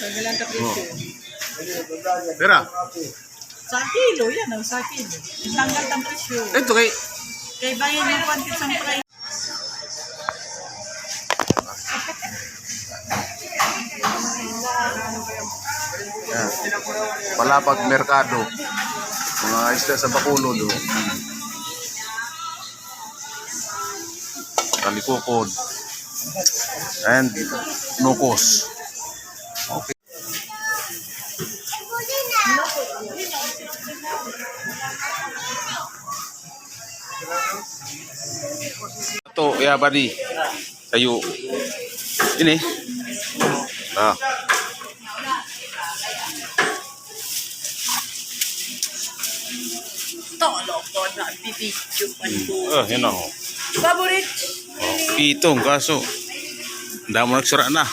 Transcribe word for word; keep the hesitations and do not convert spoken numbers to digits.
Tanggal ang presyo. Pira? Sa kilo, yan ang sa kilo. Tanggal ang presyo. Ito kay kay bayan ng kwantit sa price. Yan. Palapag merkado. Mga isda sa Bacolod, oh. Talikukod. And nukos. Okay. Ito, ya, buddy. Tayo. Ini. Ah. Tolo ko na bibidyo pa ito. Oh, yun ako. Favorite. Oh, pitong kaso. Damo nagsura na.